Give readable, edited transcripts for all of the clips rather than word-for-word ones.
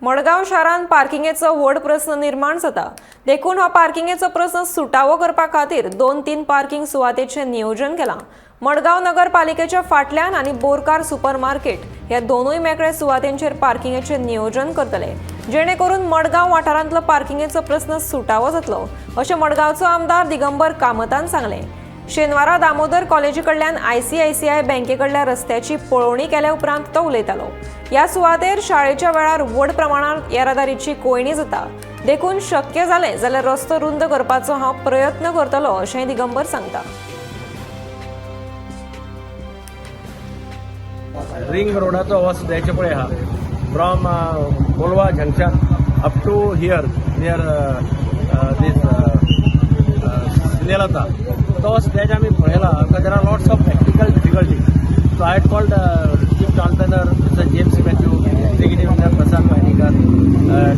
मडगांव शारांत पार्किंगेचो व्हड प्रस्न निर्माण जाता. देखून हो पार्किंगेचो प्रस्न सुटावो करपा खातीर दोन तीन पार्किंग सुवातेचें नियोजन केलां. मडगांव नगरपालिकेच्या फाटल्यान आनी बोरकार सुपर मार्केट ह्या दोनूय मेकळ्या सुवातेंचेर पार्किंगेचें नियोजन करतले, जेणे करून मडगांव वाठारांतलो पार्किंगेचो प्रस्न सुटावो जातलो, अशें मडगांवचो आमदार दिगंबर कामतान सांगलें. शेनवारा दामोदर कॉलेजी कडल्यान आयसीआयसीआय बँके कडल्या रस्त्याची पळोवणी केल्या उपरांत तो उलयतालो. ह्या सुवातेर शाळेच्या वेळार व्हड प्रमाणात येरादारीची कोंयडी जाता. देखून शक्य जालें जाल्यार रस्तो रुंद करपाचो हांव प्रयत्न करतलो, अशेंय दिगंबर सांगता. रिंग रोडाचो हो सद्याचे पळय आहा, from Colva junction up to here near this Snehlata, तो सद्याचे आमी पळयला. There are lots of practical difficulty, so I had called Chief Town Planner Mister James Matthew, Executive Engineer Prasant Vainikar,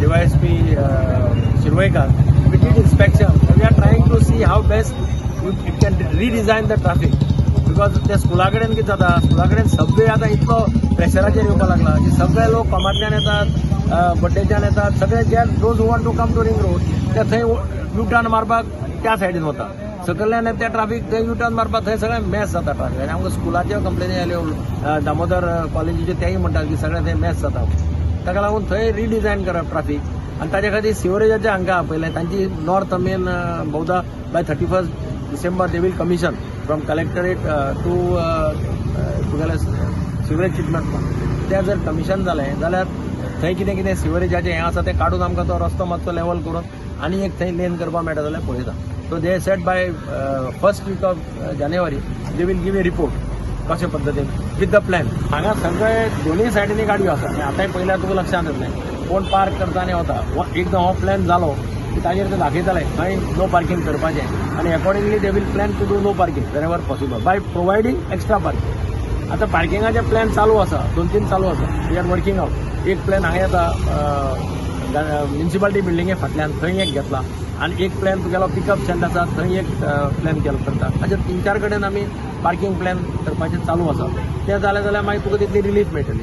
DySP Shirvaikar. We did inspection. We are trying to see how best we can redesign the traffic, because ते स्कुला कडेन कितें जाता, स्कुला कडेन सगळे आतां इतलो प्रेशराचेर येवपाक लागला की सगळे लोक कोमांतल्यान येतात, बड्डेच्यान येतात, सगळे जे those want to come to Ring Road, ते थंय यू टर्न मारपाक त्या सायडीन वता. सकयल्यान त्या ट्राफीक थंय यू टर्न मारपाक थंय सगळें मॅस जाता ट्राफीक. आनी आमकां स्कुलाच्यो कंप्लेनी आयल्यो, दामोदर कॉलेजीच्यो, तेय म्हणटात की सगळें थंय मॅस जाता. ताका लागून थंय रिडिझायन करप ट्राफीक आनी ताच्या खातीर सिवरेजाचे हांकां आपयलें. तांची नॉर्थ मेन बहुदा by 31st December they will commission from Collectorate to तुगेले सिवरेज ट्रिटमेंट प्लांट. तें जर कमिशन जालें जाल्यार थंय कितें कितें सिवरेजाचें हें आसा तें काडून आमकां तो रस्तो मातसो लेवल करून आनी एक थंय लेन करपाक मेळटा जाल्यार पळयता. So they said by first week of January they will give a report कशे पद्दतीन विथ the plan. हांगा सगळे दोनूय सायडींनी गाडयो आसा आनी आतांय पळयल्यार तुका लक्षांत येतलें, कोण पार्क करता आनी वता. एकदां हो प्लॅन जालो की ताजेर ते दाखयतले खंय नो पार्किंग करपाचें आनी accordingly they will plan to do no parking wherever possible by providing extra parking. आतां पार्किंगाचे प्लॅन चालू आसा, दोन तीन चालू आसा. We are working out. एक प्लॅन हांगा येता म्युनिसिपालिटी बिल्डिंगे फाटल्यान, थंय एक घेतला आनी एक प्लॅन तुगेलो पिकअप स्टँड आसा, थंय एक प्लॅन केलो करता. अशे तीन चार कडेन आमी पार्किंग प्लॅन करपाचें चालू आसा. तें जालें जाल्यार मागीर तुका तितली रिलीफ मेळटली.